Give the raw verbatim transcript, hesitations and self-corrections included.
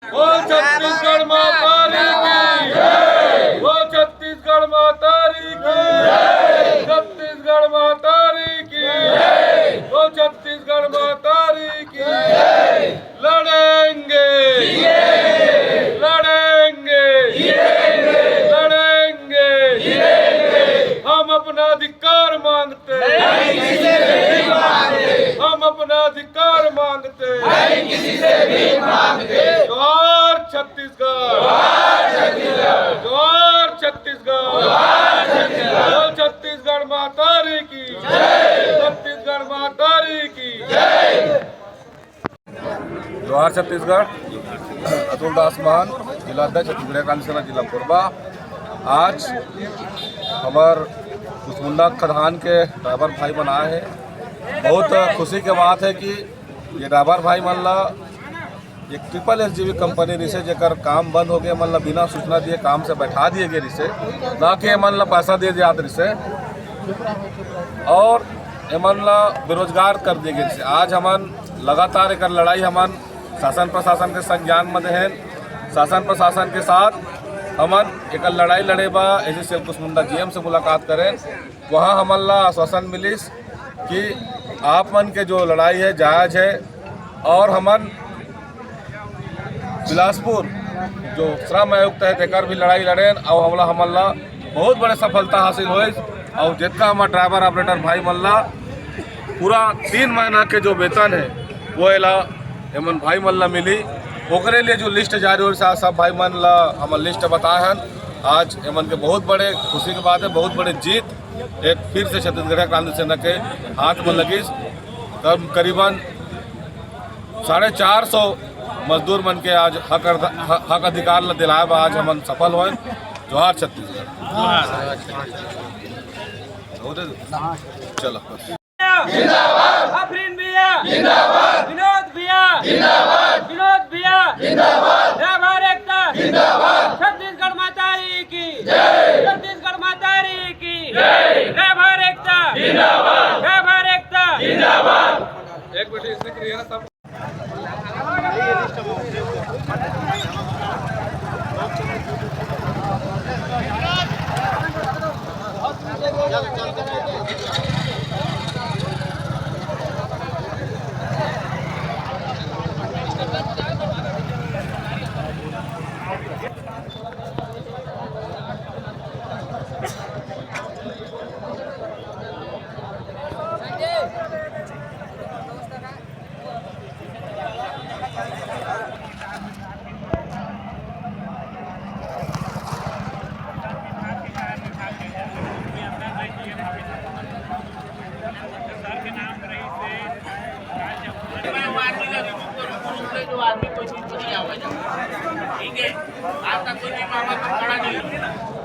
बोल छत्तीसगढ़ महतारी की। बोल छत्तीसगढ़ महतारी की। छत्तीसगढ़ महतारी की। बोल छत्तीसगढ़ महतारी की। लड़ेंगे, लड़ेंगे, लड़ेंगे। हम अपना अधिकार मांगते हैं। हम अपना अधिकार मांगते हैं। जोहार छत्तीसगढ़। जोहार छत्तीसगढ़। बोल छत्तीसगढ़ महतारी की। छत्तीसगढ़ महतारी की। जोहार छत्तीसगढ़। अतुल दास मान, जिला अध्यक्ष छत्तीसगढ़ क्रांति सेना जिला कोरबा। आज हमर कुसमुंडा खदान के ड्राइवर भाई मन आए हे। बहुत खुशी के बात हे कि ये ड्राइवर भाई मन ला एक triple S G B company रिहिसे, जेकर काम बंद हो गे, एमन ला बिना सूचना दिए काम से बैठा दिए गे रिहिसे, ना कि एमन ला पैसा दिए जात रिहिसे। और एमन ला बेरोजगार कर दिए गे रिहिसे। आज हमन लगातार एकर लड़ाई हमन शासन प्रशासन के संज्ञान में देहेन। शासन प्रशासन के साथ हमन एकर लड़ाई लड़े बा S D cell Kusmunda G M से मुलाकात करेन। वहाँ हमन ला आश्वासन मिलिस कि आप मन के जो लड़ाई है जायज है और हमन बिलासपुर जो श्रम आयुक्त है तेकर भी लड़ाई लड़ेन और हमला हमन ला बहुत बड़े सफलता हासिल होइस। और जितना हमर ड्राइवर ऑपरेटर भाई मन ला पूरा तीन महीना के जो वेतन है वो एला एमन भाई मन ला मिली। ओकरे लिए जो लिस्ट जारी होइस सब भाई मन ला हमन लिस्ट बताए हन। आज एमन के बहुत बड़े खुशी के बात है, बहुत बड़े जीत एक फिर से छत्तीसगढ़ क्रांति सेना के हाथ में लगिस। कम करीबन साढ़े चार सौ मजदूर मन के आज हक अर्ध-, ह-, हक अधिकार ला दिलाए बा आज हमन सफल होएन। जोहार छत्तीसगढ़। चलो। जिंदाबाद। आफरीन भैया। जिंदाबाद। विनोद भैया। जिंदाबाद। विनोद भैया। जिंदाबाद। ड्राइवर एकता। जिंदाबाद। छत्तीसगढ़ महतारी की। जय। छत्तीसगढ़ महतारी की। जय। ड्राइवर एकता। जिंदाबाद। ड्राइवर एकता। जिंदाबाद। एक मिनट, इसने क्लियर सब जो आदमी कोई चीज को नहीं आवाज। ठीक है, आज तक कोई भी मामला खड़ा नहीं।